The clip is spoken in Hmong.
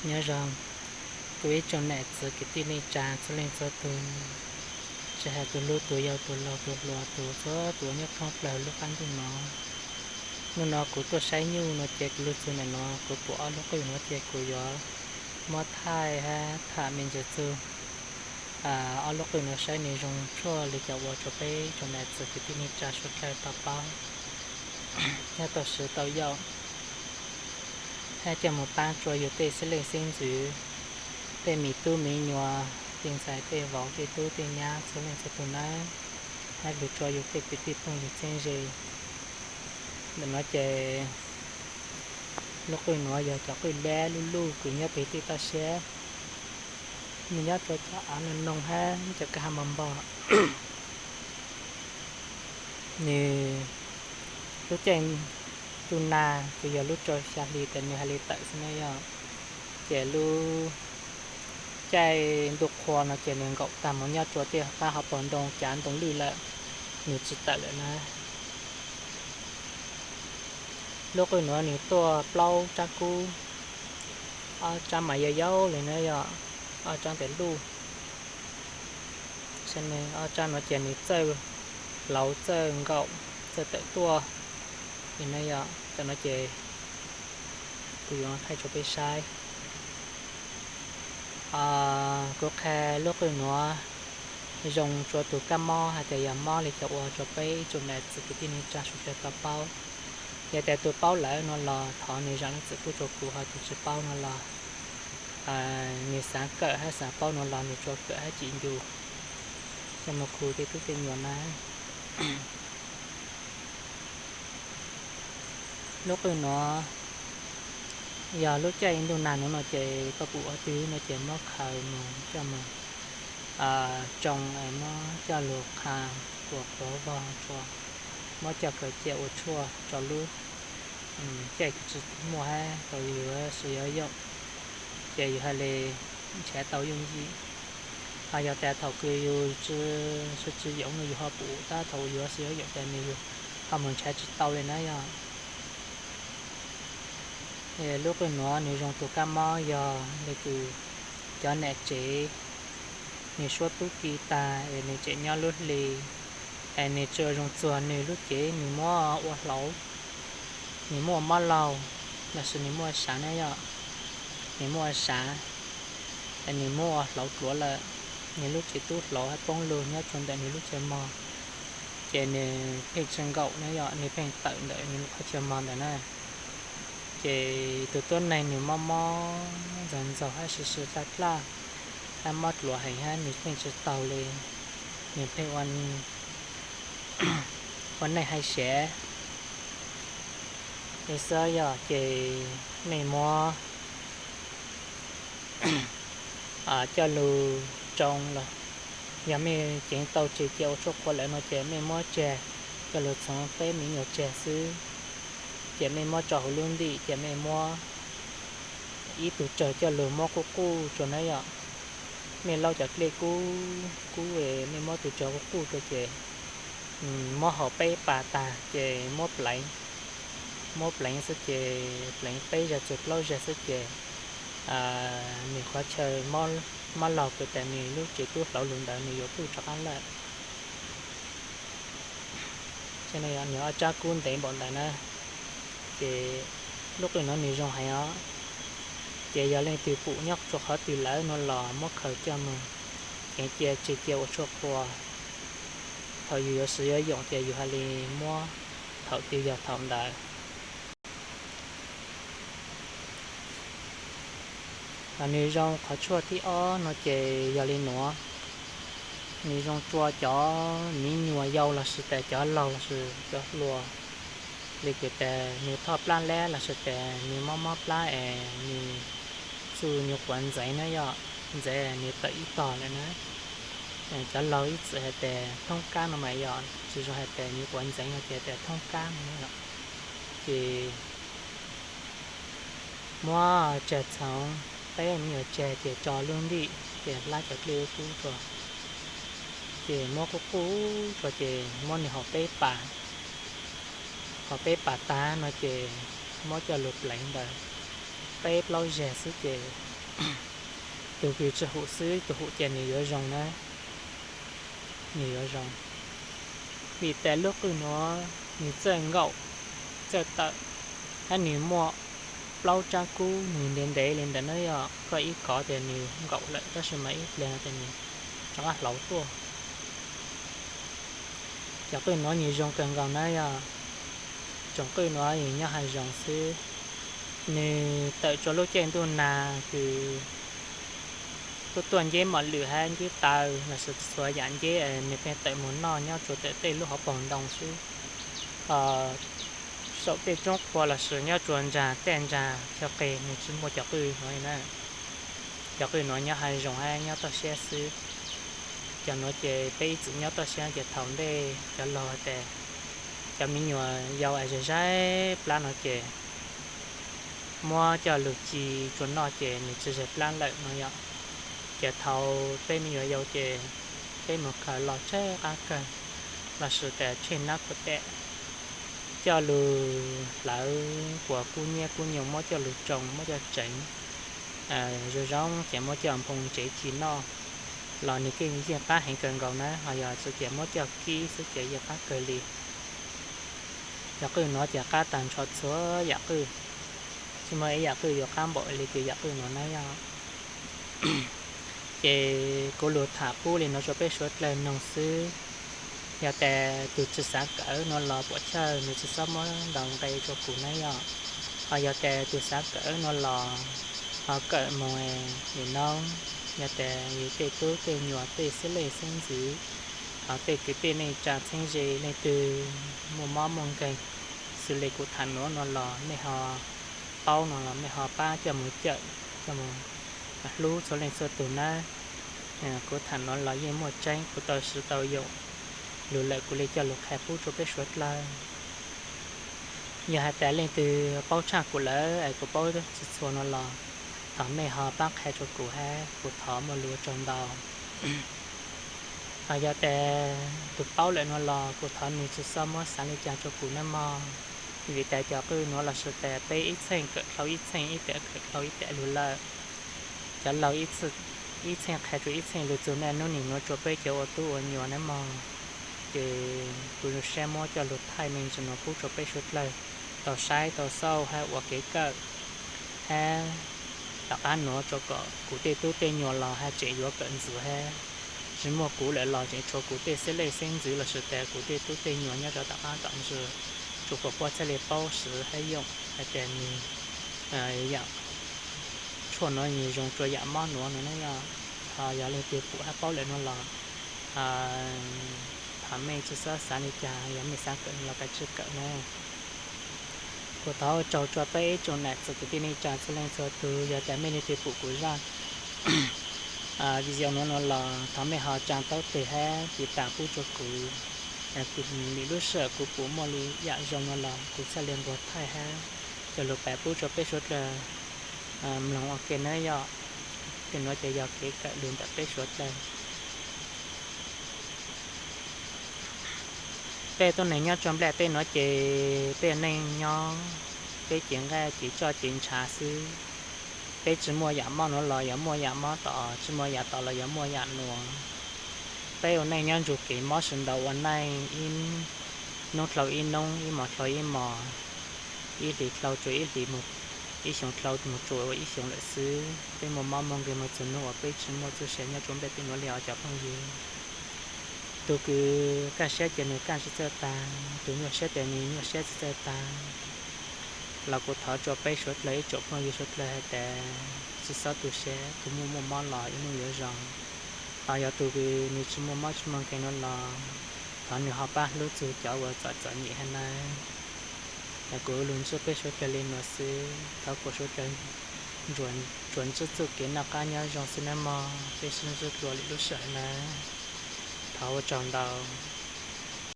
Nyob zoo kuv ib tsoom niam txiv kwv tij neej tsa txhua leej txhua tus, tsis hais tus hlub tus yau tus laus tus hluas tus txhua tus nyob thoob plaws lub qab ntuj no. Hnub no kuv tuaj saib nyuj no ces kuv lug txug ntawm no kuv pum ob lub qwj no ces kuv yuav muab thaij hab tham me ntsis txug ob lub qwj no saib nws zoo tshuaj li cas ua rua peb tsoom niam txiv kwv tij neej tsa suav dlawg tau paub hab tau siv tau yaum, hab coj moog paab rua yug tej xib leej xib ntxwv, tej miv tub miv nyuam, tej ntxhais tej vauv tej tub tej nyab txhua leej txhua tug nawb, hab lug rua yug tej kwv tij phooj ywg txheeb ze. Ntawm no ces lub qwj nuav yog cov qwj dleb luj luj kws nyob peg tej toj siab, nws nyob rua cov av noog noog hab cov kwj ha npog npog. Nws lub caij ntuj nag kws yog lub rau xya hli tas nws hais li tawm xwb na yog, ces lub caij ntuj qhua no ces nws nkaum tag mus nyob rua tej qab hauv paus ntoo cav ntoo lwj lawm, nws tsis tawm lawm na. Lub qwj nuav nws tuaj plaub tsab kub, ob tsab mas yau yau li na yog, ob tsab ntawm luj. Ob tsab nuav ces nws txawj hlauv txawj nkaum txawj tawm tuaj li na yog. Cov no ces kuv yuav thaij rua peb saib. Kuv qha lub qwj nuav zoo rua tug kab mob hais tias yog mob li cas ua rua peb tsoom niam txiv kwv tij neej tsa suav dlawg tau paub. Yog tias tug paub lawm no los thov nws zam lub txim pub rua kuv, ho tug tsis paub no los nws xav kawm hab xav paub no los nws tsuas kawm hab tsim ncu, coj moog khu tej tub tej nyuam na. Lub qwj nuav yog lub caij ntuj nag nuav no ces koj pum ua twg no ces muab khaws moog coj moog tsoo es muab coj lug qha ua qhuav vog rua, muab coj khaws cia ua tshuaj rua lub caij kws tsis muaj hab thaum yus yuav siv yuav yoom ces yus hais li nrhav tau yooj yim. Ho yog tas thaum kws yus tsis yoom no yus ho pum tab thaum yus yuav siv yuav yoom tas nws yus ho mus nrhav tsis tau li na yog. Lub qwj nuav nws zoo tug kab mob yog le kws cov niam tsev nws suab tub ki tag es nws tseem nyob lub hli es nws tsis ua zoo txuag nws lub cev nws muab ua hlauv, nws muab ua mob laug lossis nws muab ua sav na yog, nws muab ua sav es nws muab ua hlauv dluav lawm, nws lub cev tub hlauv hab poob lug nyob rua ntawm nws lub chaw mog, ces nws pheej tsis nkaum na yog, nws pheej tawm ntawm nws lub qhov chaw mog ntawd na. Ces tus tuab neeg nws mob mob ntxaug ntxaug hab sw sw dlaj dlaj hab mob dluav heev hab nws pheej tsis taug li, nws pheej ua neej hais sev li xwb yog, ces mej muab coj lug tsoo los yog mej ceev tau tseg cia ua tshuaj qhua lawm no ces mej muab tseg coj lug txhoov peb me nyuam tseg xwb, ces mej muab tso huv lub ntim ces mej muab ib tug tsawg coj lug muab quj quj rua na yog. Mej laub cov dlej kub kub mej muab tug tsawg quj quj rua ces muab haus peb pas tag ces muab pleev, muab pleev xwb ces pleev peb zag txug plaub zag xwb ces nws qhov chaw mob laug kws tas nws lub cev tub hlauv lug ntawd nws yuav puj rov qab lawm. Nws ob tsab kub ntev npaum ntawd na. Ces lub qwj nuav nws zoo heev os. Ces yog leej twg pum nyob rua qhov twg lawm no los muab khaws coj moog ceev cia tseg cia ua tshuaj qhua. Thaum yus yuav siv yuav yoom ces yus hais li muab thaum twg yog thaum ntawd. Nws zoo qhov tshuaj thib ob no ces yog li nuav, nws zoo rua cov miv nyuas yau lossis tas cov laug lossis cov hluas, li kws tas nws thoj plab lab lossis tas nws mob mob plab es nws txuj nyuv quav ntxeev na yog, ntxeev nws tawm ib tog lawm na. Cov laug ib txwm hais tas thoob kab no mas yog tsis zoo hais tas nyuv quav ntxeev no ces tas thoob kab no yog. Ces muab tseg txhoov peb me nyuam tseg ces tso lub ntim ces hlab cov dlej ub kub rua, ces muab quj quj rua ces muab nws haus peb pas, haus peb pas tag no ces muab coj lug pleev ntawd peb plaub zag xwb ces Tus kws tsi hum xwb, tus hum ces nws yuav zoo na, nws yuav zoo. Vim tas lub qwj nuav nws txawj nkaum, txawj tawm, hab nws muaj plaub tsab kub nws ntev ntev li ntawd na yog, koj ib kov ces nws nkaum lawm tab sis mas ib pliag no ces nws rov qab hlauv tuaj. Cov qwj nuav nws zoo kawg nkaus na yog, tsoom qwj nuav nws nyob hav zoov xwb. Nws tawm rua lub caij ntuj nag kws tuaj tuaj nceb mom lwm hab nceb taw lossis txhua yam nceb, nws pheej tawm moog noj nyob rua ntawm tej lub hauv paug ntoo xwb. Saum tej roob qhua lossis nyob rua nraag tej nraag chaw qis nws tsi muaj cov qwj nuav na. Cov qwj nuav nyob hav zoov hab nyob toj siab xwb. Cov nuav ces peb ib txwm nyob toj siab ces thaum ntej cov laug has tas cov me nyuam yau es zais plab no ces muab coj lug ci rua noj ces nws tsi zais plab lawm no yom. Ces thaum peb me nyuam yau ces peb moog khaws los tsheej qab kawg lossis tas tsheej nab khuam tam coj lug hlawv kuas kub nyiab kub nyoog muab coj lug tsoo muab coj tseev zoo zoo ces muab coj nphoo ntsev ci noj los nws kuj yeej qab heev kawg nkaus na. Ho yog tsi ces muab coj kib xwb ces yeej qab kawg li. Cov qwj nuav ces qab tag nrho txhua yam qwj, tsi muaj ib yam qwj yuav qab npaum li kws yam qwj nuav na yog. Ces kuv lug tham qub li nuav rua peb suav dlawg noog xwb. Yog tas tug tsi xaav kawm nuav los puam chawj nws tsi xob muab ntaus nqe rua kuv na yog. Ho yog tas tug xaav kawm nuav los ho kawm moog li noob. Yog tas yug tej tub tej nyuam tej xeeb leej xeeb ntxwv, ho tej kwv tij neej tsaa txheeb ze leej twg muaj mob muaj nkeeg xws li kuv tham nuav nuav los mej ho paub nuav los mej ho pab coj moog cawm, coj moog hlub txhua leej txhua tug nawb. Kuv tham nuav los yeej muaj tseeb, kuv tau siv tau yoom lug lawm kuv li coj lug qha pub rua peb suav dlawg. Yog has tas leej twg paub tshaj kuv lawm es kuv paub tsi txhua nuav los thov mej ho pab qha rua kuv hab kuv thov muaj lus ua tsaug ntau. Yog tas tug paub lawm nuav los kuv thov nws tsi xob muab xaav li cas rua kuv nawb mog. Vim tas cov qwj nuav lossis tas peb ib txheej kawm dlhau ib txheej, ib tam kawm dlhau ib tam lug lawm. Cov laug ib txheej qha rua ib txheej lug txug naj nub nim nuav rua peb cov ua tub ua nyuam nawb mog. Ces kuv zoo sab muab coj lug thaij me ntsis nuav pub rua peb suav dlawg tau saib tau xauj hab ua kev kawm, hab tom qab nuav rua kom kuv tej tub tej nyuam los haj tseem yuav kawm ntxiv hab tsi muaj kuv lawm los tseem tshuav kuv tej xeeb leej xeeb ntxwv lossis tas kuv tej tub tej nyuam nyob rua tom qab tom ntsis, tsua kom puab txhaj li paub siv hab yoom has tas nwg yam tshuaj nuav nwg zoo rua yam mob nuav no na yog. Ho yog leej twg pum hab paub lawm nuav los thov mej tsi xob xaav li cas, yog mej xaav kawm los kav tsij kawm na. Kuv thov ua tsaug rua peb ib tsoom nam txiv kwv tij neej tsaa txhua leej txhua tug, yog tas mej leej twg pum kuv zaj video nuav nuav los thov mej ho tsaa taub teg hab tiv tas pub rua kuv. Lwm lub sij hawm kuv pum muaj li yam zoo nuav los kuv txhaj li nquag thaij hab coj lug pab pub rua peb suav dlawg mloog ua ke nawb yog. Tej nuav ces yog kev kawm lug ntawm peb suav dlawg. Peb tuab neeg nyob rua nplaj teb nuav ces peb ua neej nyob, peb cev nqaij cev roj cev ntshav xwb. Peb tsi muaj yam mob nuav los yuav muaj yam mob tod, tsi muaj yam tod los yuav muaj yam nuav. Peb ua neej nyob nrug kev mob sawv ntawd ua neej, ib nub dlhau ib nub, ib mos dlhau ib mos, ib hlis dlhau rua ib hlis, ib xyoo dlhau moog rua ib xyoo lawm xwb. Peb muaj mob muaj nkeeg moog txug nub uas peb tsi muaj txuj sa nyob rua nplaj teb nuav li os cov phooj ywg. Tug kws kaj siab ces nwg kaj tsi txawj tag, tug nyuaj siab ces nwg nyuaj siab tsi txawj tag. Los kuv thov rua peb suav dlawg ib tsoom phooj ywg suav dlawg has tas tsi xob tu siab, tug muaj muaj mob los ib nub yuav zoo. Ho yog tug kws nwg tsi muaj mob tsi muaj nkeeg nuav los thov nwg ho pab hlub txug cov uas txom txom nyem hab nawb. Kuv lug ntsib peb suav dlawg li nuav xwb, thov kuas suav dlawg tsuas ntsib txuj kev noj qab nyob zoo xwb nawb mog, peb sib ntsib dlua lwm lub sij hawm nawb. Thov ua tsaug ntau.